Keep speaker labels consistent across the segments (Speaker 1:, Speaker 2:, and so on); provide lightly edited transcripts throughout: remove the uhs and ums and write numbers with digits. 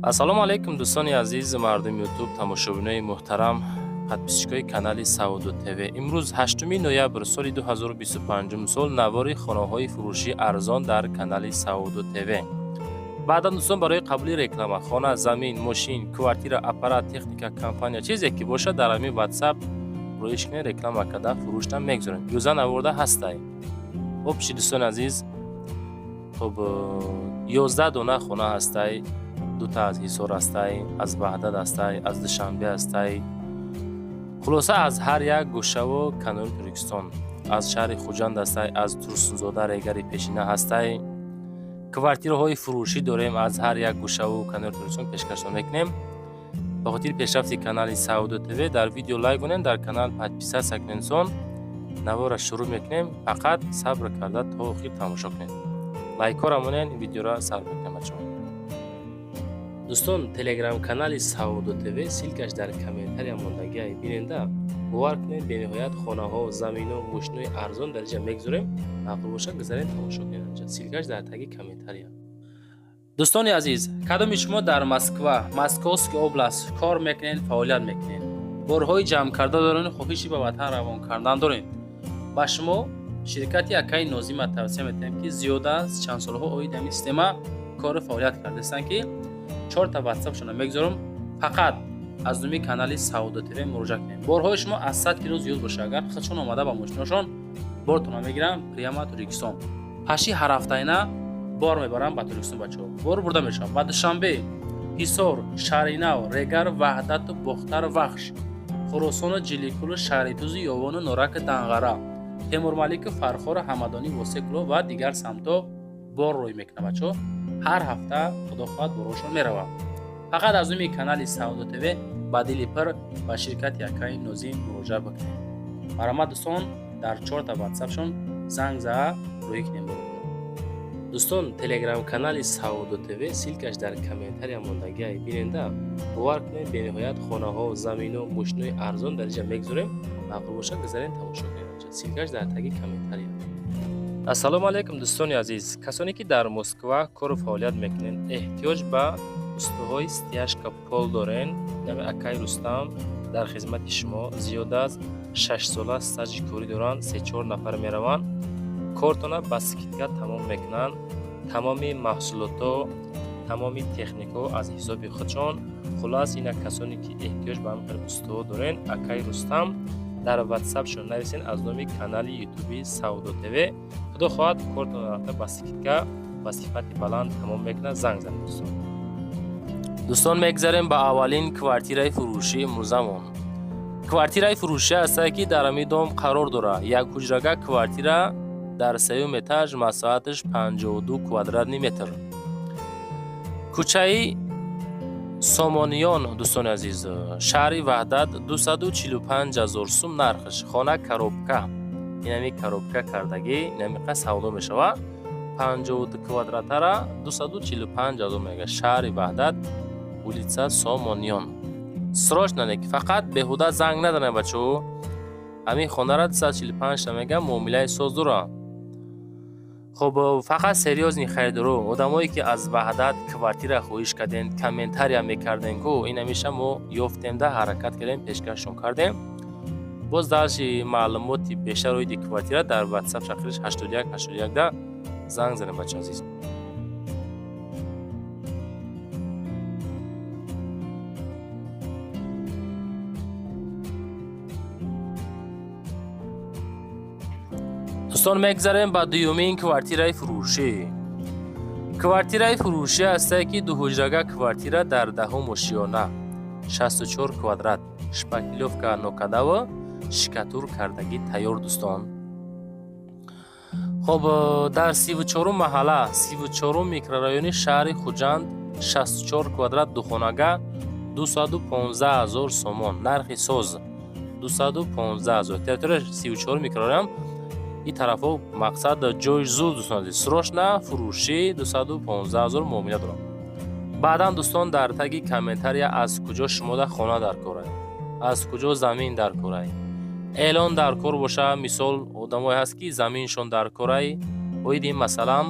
Speaker 1: Ассалому алайкум, дӯстони азиз, мардуми Ютуб, тамошобинои муҳтарам, подписчикои канали Савдо ТВ. Имрӯз 8 ноябр соли 2025 сол, навори хонаҳои фурӯшии арзон дар канали Савдо ТВ. Баъдан, дӯстон, барои қабули реклама, хона, замин, мошин, квартира, аппарат, техника, компания, чизе ки бошад, дар ҳамин WhatsApp роиш кунед, реклама карда фурӯшта мегузорем. Юза наворда ҳастай. Общий, дӯстони азиз, хуб, 11 дона хона ҳастай: дута аз Ҳисор ҳастай, аз Ваҳдат ҳастай, аз Душанбе ҳастай, хулоса, аз ҳар як гӯшаву канори Тоҷикистон, аз шаҳри Хуҷанд ҳастай, аз Турсунзода, Регари пешина ҳастай. Квартираҳои фурӯшӣ дорем, аз ҳар як гӯшаву канори Тоҷикистон пешкашон мекунем. Ба хотири пешрафти канали Савдо ТВ дар видео лайк монем, дар канал подписаться кунед. Сон наворро шурӯъ мекунем, фақат сабр карда то охир тамошо кунед, лайкҳоро монен, видеоро сар мекунем, бачаҳо. Дӯстон, телеграм-канали Савдо ТВ, ссылкаш дар комментария мондагиай, биненда. Бовар кунед, бениҳоят хонаҳо, замино, мошинои арзон дар инҷа мегузорем. Маъқул бошад, гузарен, тамошо кунед, анҷа ссылкаш дар таги комментария.
Speaker 2: Дӯстони азиз, кадоми шумо дар Москва, Московский область кор мекунед, фаъолият мекунед, борҳои ҷамъкарда доред, хоҳиши ба ватан равон кардан доред, ба шумо ширкати акаи Нозима тавсия метиҳем, ки зиёда аз чанд солҳо оид ҳамин система кору фаъолият кардаистанд, ки чорта ватсапшона мегузорам. Фақат аз номи канали Савдо ТВ муроҷиат кунед. Борҳои шумо аз 100 кило зиёд боша агар, худшон омада ба мошиношон бортона мегиранд прямо Тоҷикистон. Паши ҳарҳафтаина бор мебарам ба Тоҷикистон, бачаҳо. Бор бурда мешавад ба Душанбе, Ҳисор, Шаҳринав, Регар, Ваҳдату Бохтар, Вахш, Хуросону Ҷиликулу Шаҳритузу Ёвону Нораки, Данғара, Темурмалику Фархору Ҳамадонӣ, Восекуло ва дигар самтҳо бор рӯй мекунад, бачаҳо. Ҳар ҳафта, худо хоҳад, борҳошон меравад. Фақат аз номи канали Савдо ТВ ба дили пир ба ширкати акаи Нозим муроҷиат бикунед. Марҳамат, дӯстон, дар чорта ватсапшон занг заа рӯӣ кунем боротон.
Speaker 1: Дӯстон, телеграм-канали Савдо ТВ, ссылкаш дар комментария мондагиай, биненда. Бовар кунед, бениҳоят хонаҳо, замино, мошинои арзон дар инҷа мегузорем. Маъқул бошад, гузарен, тамошо кунед, анҷа ссылкаш дар таги комментария. Ассалому алайкум, дӯстони азиз, касоне ки дар Москва кору фаъолият мекунед, эҳтиёҷ ба устоҳои стяжка пол дорен, нами акаи Рустам дар хизмати шумо. Зиёда аз 6 сола стажи корӣ доранд. Се-чор нафар мераванд, кортона ба скидка тамом мекунанд. Тамоми маҳсулотҳо, тамоми техникаҳо аз ҳисоби худшон. Хулас, ина касоне ки эҳтиёҷ ба ҳамин хел устоҳо дорен, акаи Рустам дар ватсапшон нависен аз номи канали ютуби Савдо ТВ. Худо хоҳад, кортона рафта ба скидка, ба сифати баланд тамом мекунад. Занг занед, дӯстон. Дӯстон, мегзарем ба аввалин квартираи фурӯшии имрӯзамон. Квартираи фурӯшӣ ҳастае, ки дар ҳамин дом қарор дорад. Як ҳуҷрага квартира дар сеюм этаж, масоҳаташ 52 квадратный метр, кӯчаи Сомониён, дӯстони азиз, шаҳри Ваҳдат, 245 ҳазор сум нархш. Хона коробка, инами коробка кардагӣ, инамиқа савдо мешавад. 52 квадратара 245 ҳазор мега, шаҳри Ваҳдат, улица Сомониён. Срочно не ки фақат беҳуда занг назанед, бачаҳо. Ҳамин хонара 245 та мега, муомилаи соз дора. Хуб, фақат серьёзный харидоро, одамое ки аз Ваҳдат квартира хоҳиш кардем, комментария мекардем ку, ин ҳамеша мо ёфтем да ҳаракат кардем, пешкашшон кардем. Боз дальше маълумоти бештар оиди квартира дар ватсап шақириш 81 81 да занг занем, бача азиз. Дӯстон, мегзарем ба дуюмин квартираи фурӯшӣ. Квартираи фурӯшӣ ҳастае, ки дуҳуҷрага квартира дар даҳум ошиёна, 64 квадрат, шпаклёвка нокадаву штукатур кардагӣ тайёр, дӯстон. Хоб, дар 34-ум маҳалла, 34-ум микрорайони шаҳри Хуҷанд, 64 квадрат, духонага, 215 ҳазор сомон нархи соз, 215 ҳазор. Территория 34 микрорайон, ин тарафҳо, мақсад, ҷои зуд, дӯстон азиз, срочно фурӯшӣ, 215 ҳазор муомила дорам. Баъдан, дӯстон, дар таги комментария аз куҷо шумода хона дар корай, аз куҷо замин дар корай, эълон дар кор боша. Мисол, одамое ҳаст, ки заминшон дар корай. Оиди ин масъалаам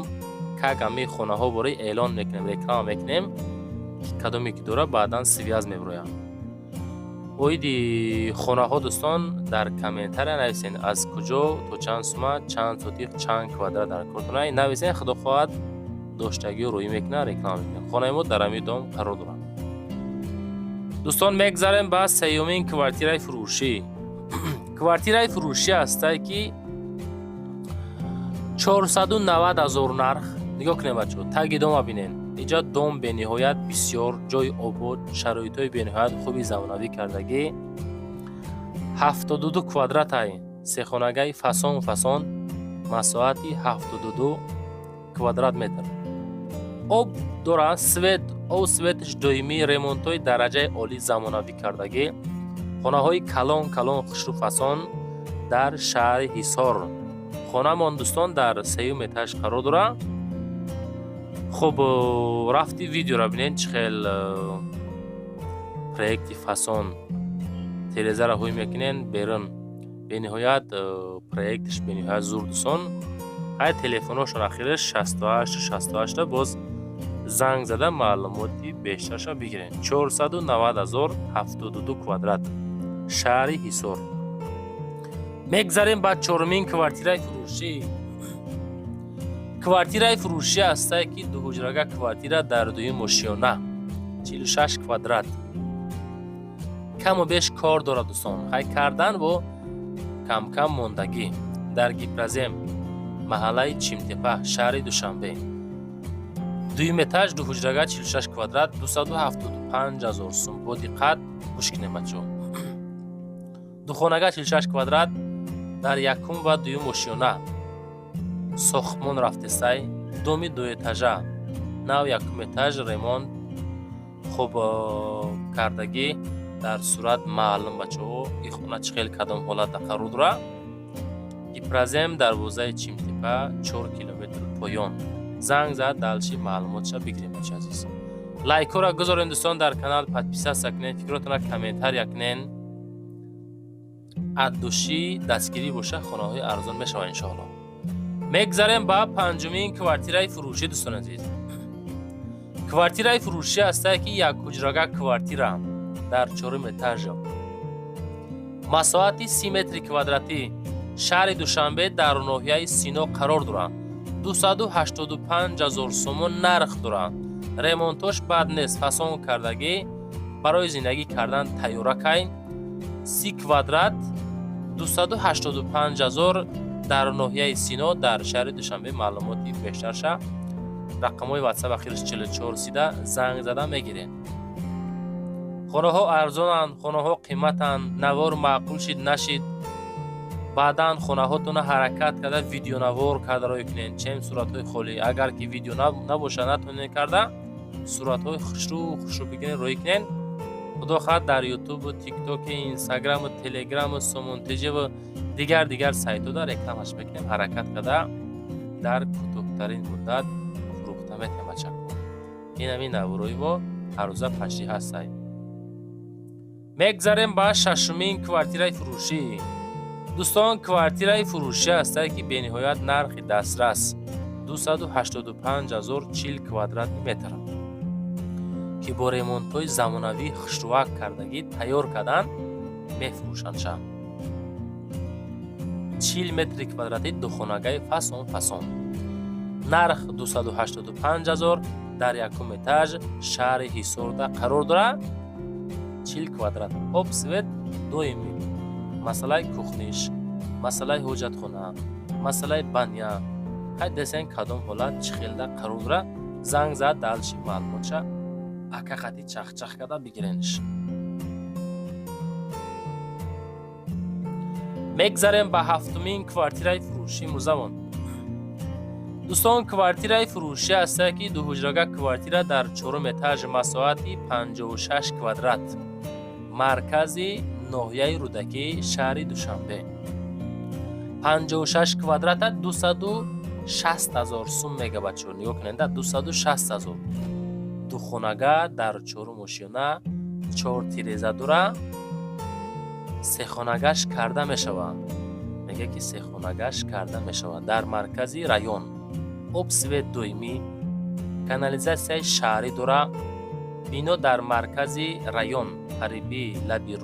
Speaker 1: как ҳамин хонаҳо бораи эълон мекунем, реклама мекунем. Кадоме ки дора, баъдан связь мебирояд. Оиди хонаҳо, дӯстон, дар комментария нависен, аз куҷо, то чанд сума, чанд сотих, чанд квадрат дар кортона нависен. Худо хоҳад, доштагиё рӯӣ мекунад, реклама мекунад. Хонаи мо дар ҳамин дом қарор дорад. Дӯстон, мегзарем ба сеюмин квартираи фурӯшӣ. Квартираи фурӯшӣ ҳастае, ки 490 000 нарх. Нигоҳ кунед, бачаҳо, таги дома бинен. Иҷа дом бениҳоят бисёр ҷои обод, шароитҳои бениҳоят хуби замонавӣ кардагӣ. 72 квадратай, сехонагаи фасон фасон, масоҳати 72 квадрат метр. Об дора, свет, об, светш доимӣ, ремонтҳои дараҷаи олӣ, замонавӣ кардагӣ. Хонаҳои калон калон, хушрӯ, фасон дар шаҳри Ҳисор. Хонамон, дӯстон, дар сеюм этаж қарор дорад. Хуб, рафти видеоро бинед, чӣ хел проекти фасон. Терезаро ҳуй мекунен, берун бениҳоят проектш бениҳоят зур, дӯстон. Ҳай, телефоношон ахираш 68 68, боз занг зада маълумоти бештарша бигирен. 490 000, 72 квадрат, шаҳри Ҳисор. Мегзарем ба чорумин квартираи фурӯшӣ. Квартираи фурӯшӣ ҳастае, ки дуҳуҷрага квартира дар дуюм ошёна, 46 квадрат. Каму беш кор дорад, дӯстон, ҳай кардан бо камкам мондагӣ. Дар Гипрозем, маҳаллаи Чимтепа, шаҳри Душанбе, дуюм этаж, дуҳуҷрага, 46 квадрат, 275 ҳазор сум. Бо диққат гӯш кунем, бачаҳо. Духонага, 46 квадрат, дар якум ва дуюм ошёна. Сохтмон рафтесай, доми дуэтажа, нав якум этаж ремонт хуб кардагӣ. Дар сурат маълум, бачаҳо, и хона чӣ хел, кадом ҳолатда қарор дорад. Гипрозем, дарвозаи Чимтепа, 4 километр поён. Занг зад, дальше маълумотша бигирем. Бача азиз, лайкҳоро гузорем, дӯстон, дар канал подписаться кунед, фикротона комментария кунен. От души дастгирӣ боша, хонаҳои арзон мешавад, иншоалло. Мегзарем ба панҷумин квартираи фурӯшӣ. Дӯстони азиз, квартираи фурӯшӣ ҳастае, ки як ҳуҷрага квартира дар чорум этаж, масоҳати 30 метри квадратӣ, шаҳри Душанбе, дар ноҳияи Сино қарор дорад. 285 ҳазор сомон нарх дорад. Ремонтош бад нест, фасон кардагӣ, барои зиндагӣ кардан тайёракай. 30 квадрат, 285 ҳазор, дар ноҳияи Сино, дар шаҳри Душанбе. Маълумоти бештарша рақамҳои ватсап ахираш 44 сида занг зада мегиред. Хонаҳо арзонанд, хонаҳо қиматанд. Навор маъқул шид, нашид, баъдан хонаҳотона ҳаракат карда, видеонавор карда рӯй кунед, чем суратҳои холӣ. Агар ки видео набошад, натонед карда, суратҳои хушрӯ хушрӯ бигирен, рӯй кунед. Худо хоҳад, дар ютубу, тиктоки, инстаграму, телеграму, сомонтеживу дигар дигар сайтҳода рекламаш мекунем. Ҳаракат карда, дар кӯтоҳтарин муддат фурӯхта метавем, бачако. Ин ҳамин наворои мо ҳаррӯза пашти ҳастай. Мегзарем ба шашумин квартираи фурӯшӣ. Дӯстон, квартираи фурӯшӣ ҳастае, ки бениҳоят нархи дастрас, 285 ҳазор, 40 квадратный метр, ки бо ремонтҳои замонавӣ хушрӯак кардагӣ тайёр кардан мефурӯшандша. 40 метри квадратӣ, духонагаи фасон фасон, нарх 285 ҳазор, дар якум этаж, шаҳри Ҳисорда қарор дорад. 40 квадрат, об, свет доимӣ. Масъалаи кухниш, масъалаи ҳоҷатхона, масъалаи баня, ҳай десен, кадом ҳолат, чӣ хелда қарор дорад. Занг зад, дальше маълумотша ака хати чахчах карда бигиренш. Мегзарем ба ҳафтумин квартираи фурӯшӣ имрӯзамон. Дӯстон, квартираи фурӯшӣ ҳастае, ки дуҳуҷрага квартира дар чорум этаж, масоҳати 56 квадрат, маркази ноҳияи Рӯдакӣ, шаҳри Душанбе. 56 квадрата 260 ҳазор сум мега. Бачаҳо, нигоҳ кунед, 260 ҳазор. Духонага дар чорум ошёна, чор тиреза дора, сехонагаш карда мешавад. Мега, ки сехонагаш карда мешавад. Дар маркази район, об, свет доимӣ, канализатсияи шаҳрӣ дора. Бино дар маркази район, қариби лаби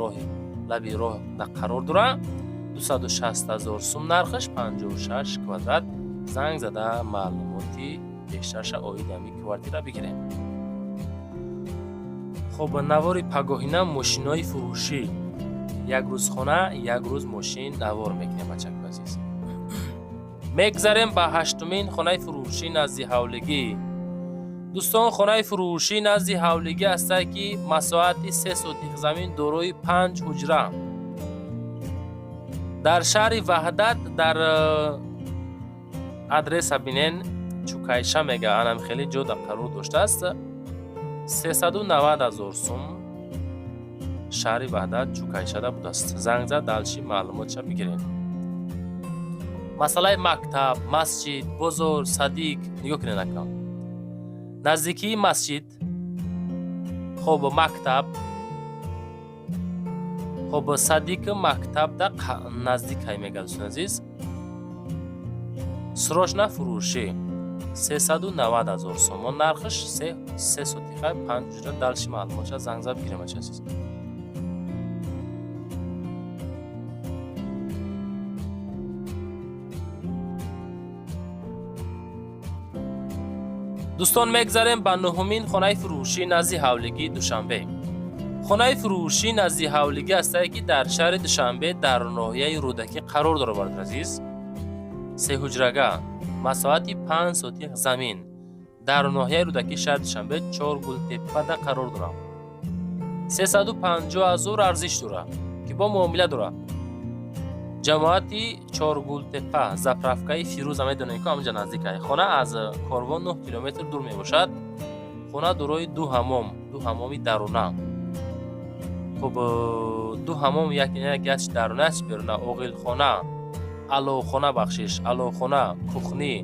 Speaker 1: роҳ қарор дорад. 260 000 сум нархаш, 56 квадрат. Занг зада маълумоти бештарша оиди ҳамин квартира бигирем. Хоб, навори пагоҳина мошинои фурӯшӣ. Як рӯз хона, як рӯз мошин навор мекунем, бачаку азиз. Мегзарем ба ҳаштумин хонаи фурӯшӣ назди ҳавлигӣ. Дӯстон, хонаи фурӯшӣ назди ҳавлигӣ ҳастад, ки масоҳати 3 сотих замин, дорои панҷ ҳуҷра, дар шаҳри Ваҳдат. Дар адреса бинен, Чукайша мега, анам хеле ҷо қарор доштааст. 390 000 сум, шаҳри Ваҳдат, Чукайшада будааст. Занг зад, дальше маълумотша бигирем. Масъалаи мактаб, масҷид, бозор, садик нигоҳ кунед, ака. Наздикии масҷид, хоб, мактаб, хоб, садик, мактабда наздикай мега. Дӯстони азиз, срочно фурӯшӣ, 390 000 сомон нархаш, 3 сотиха, панҷ ҳуҷра. Дальше маълумотша занг зад бигирем, ачи азиз. Дӯстон, мегзарем ба нуҳумин хонаи фурӯшӣ назди ҳавлигии Душанбе. Хонаи фурӯшӣ назди ҳавлигӣ ҳастае, ки дар шаҳри Душанбе, дар ноҳияи Рӯдакӣ қарор дорад. Бародари азиз, сеҳуҷрага, масоҳати 5 сотих замин, дар ноҳияи Рӯдакӣ, шаҳри Душанбе, Чоргултеппада қарор дорад. 350 000 арзиш дорад, ки бо муомила дорад. Ҷамоати Чоргултепа, заправкаи Фирӯза медонем, ки ҳаминҷа наздикае. Хона аз корвон 9 километр дур мебошад. Хона дорои ду ҳамом, ду ҳамоми даруна. Хуб, ду ҳамом, якаш даруна, якаш беруна, оғилхона, аловхона, бахшиш, аловхона, кухня,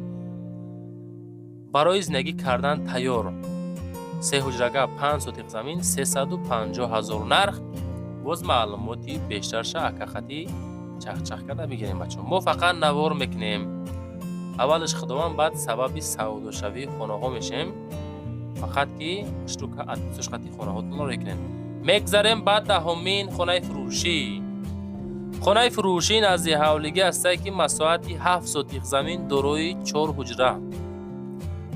Speaker 1: барои зиндагӣ кардан тайёр. Се ҳуҷрага, 5 сотиқ замин, 350 000 нарх. Боз маълумоти бештарша акахатӣ чахчах карда бигирем. Бачаҳо, мо фақат навор мекунем. Аввалаш Худованд, баъд сабаби савдошавии хонаҳо мешем. Фақат ки штука адсушқати хонаҳотонро мекунем. Мегзарем ба даҳумин хонаи фурӯшӣ. Хонаи фурӯшӣ назди ҳавлигӣ ҳастае, ки масоҳати 7 сотиқ замин, дорои чор ҳуҷра,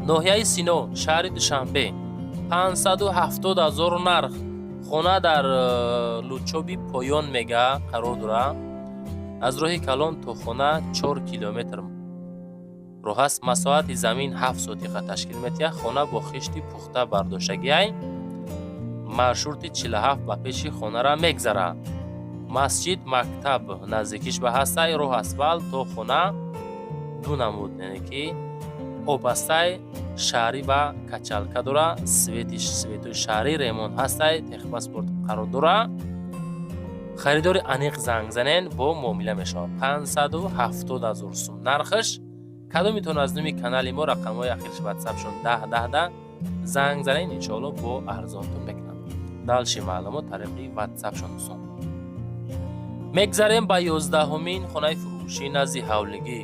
Speaker 1: ноҳияи Сино, шаҳри Душанбе, 570 000 нарх. Хона дар Лучоби Поён мега қарор дорад. Аз роҳи калон то хона 4 километр роҳ аст. Масоҳати замин 7 сотиқа ташкил медиҳад. Хона бо хишти пухта бардоштагиай. Маршрути 47 ба пеши хонара мегзарад. Масҷид, мактаб наздикиш ба ҳастай. Роҳ асфалт то хона ду намуд, яъне ки об ҳастай, шаҳрӣ ва качалка дора, светои шаҳрӣ, ремонт ҳастай, техпаспорт қарор дора. Харидори аниқ занг занен, бо муомила мешавад. 570 000 сум нархаш. Кадомитон аз номи канали мо, рақамҳои ахириш ватсапшон 10 10 10, занг занен, иншоалло бо арзонтон мекунам. Дальше маълумот тариқи ватсапшон. Дӯстон, мегзарем ба 11-умин хонаи фурӯшӣ назди ҳавлигӣ.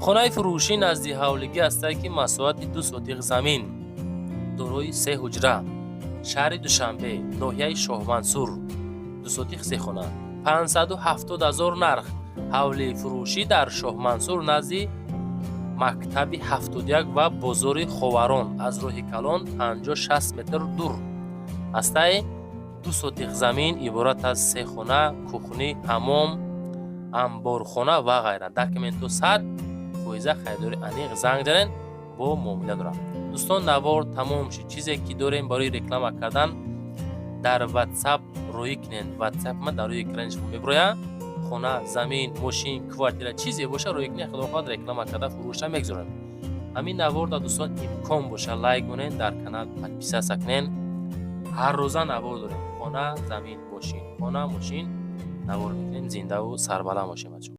Speaker 1: Хонаи фурӯшӣ назди ҳавлигӣ ҳастае, ки масоҳати 2 сотиқ замин, дорои се ҳуҷра, шаҳри Душанбе, ноҳияи Шоҳмансур, 2 сотиқ, се хона, 570 000 нарх. Ҳавлии фурӯшӣ дар Шоҳмансур, назди мактаби 71 ва бозори Ховарон, аз роҳи калон 50-60 метр дур ҳастаи. 2 сотиқ замин, иборат аз се хона, кухня, ҳамом, амборхона ва ғайра. Документу 100%. Харидори аниқ занг занед, бо муомила дорад. Дӯстон, навор тамом шуд. Чизе ки дорем барои реклама кардан, дар ватсап роӣ кунед. Ватсап ма дар рӯи экрани шумо мебирояд. Хона, замин, мошин, квартира, чизе боша, роӣ кунед. Худо хоҳад, реклама карда, фурӯша мегузорем. Ҳамин наворда, дӯстон, имкон боша, лайк монед, дар канал подписаться кунед. Ҳар рӯза навор дорем: хона, замин, мошин, хона, мошин навор мекунем. Зиндаву сарбаланд бошем, бачаҳо.